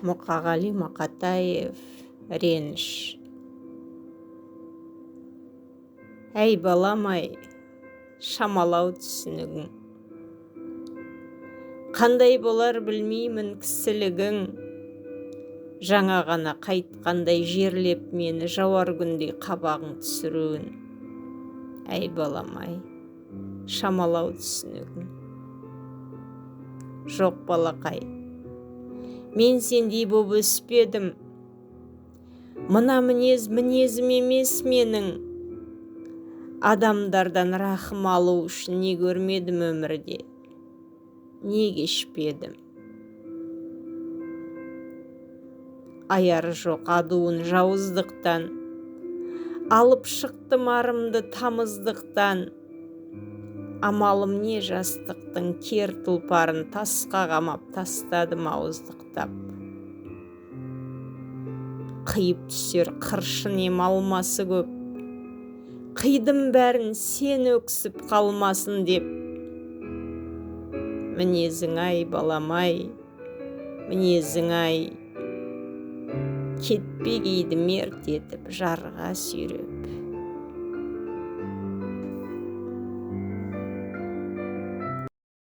Мұқағали Мақатаев, «Реніш». Әй, балам-ай, шамалау түсінігің. Қандай болар, білмеймін, кісілігің. Жаңа ғана қайтқандай жерлеп мені, жауар күндей қабағың түсіруін. Әй, балам-ай, шамалау түсінігің. Жоқ, балақай, мен сендей боп өспедім. Мына мінез мінезім емес менің. Адамдардан рахым алу үшін не көрмедім өмірде, не кешпедім. Аяры жоқ адуын жауыздықтан, алып шықтым арымды тамыздықтан. Амалым не, жастықтың кер тұлпарын тасқа қамап тастадым ауыздықтап. Қиып түсер қыршын ем алмасы көп, қидым бәрін сен өксіп қалмасын деп. Мінезің-ай, балам-ай, мінезің-ай, кетпегейді мерт етіп жарға сүйреп.